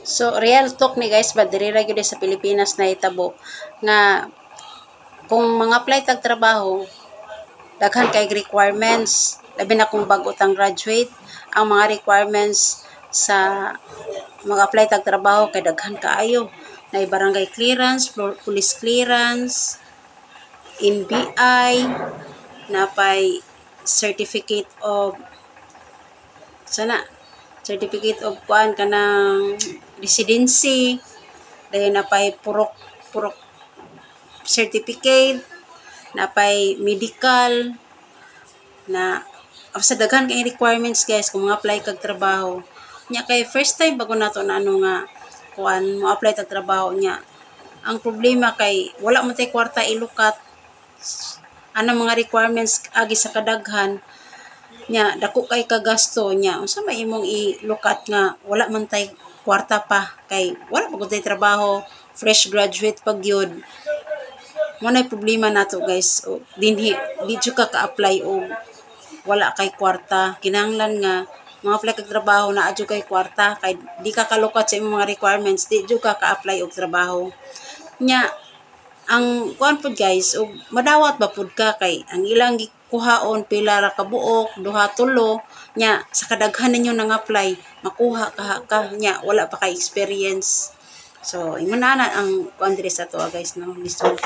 So real talk ni, guys, ba, diri ra gyud sa Pilipinas na hitabo nga kung mga apply tag trabaho, daghan kay requirements, labi na kung bag-o tang graduate. Ang mga requirements sa mga apply tag trabaho kay daghan kaayo na barangay clearance, police clearance, NBI, napay certificate of sana, certificate of kuan, kanang residency, dayon napay purok purok certificate, napay medical na sa daghan kay requirements, guys, kung mga apply kag trabaho. Nya kay first time bago nato na ano nga kuan, mo apply tag trabaho. Nya ang problema kay wala man tay kwarta ilukat anang mga requirements agi sa kadaghan. Nya dako kay kagasto. Nya unsa may imong ilukat nga wala man tay kwarta pa, kay wala pa gud tay trabaho, fresh graduate pa gyud? Mo nay problema nato, guys. O, dinhi di jud ka ka-apply og wala kay kwarta. Kinahanglan nga mga apply kag trabaho, naa jud kay kwarta, kay di ka kalukat sa imong mga requirements, di jud ka ka-apply og trabaho. Nya ang kuan pud, guys, og madawat ba pud ka, kay ang ilang gikuhaon pila ra ka buok, duha, tulo. Nya sa kadaghan ninyo nang apply, makuha kaha ka? Nya wala pa kay experience. So ingon na ang kuan diri sa ato, guys, no, lisod.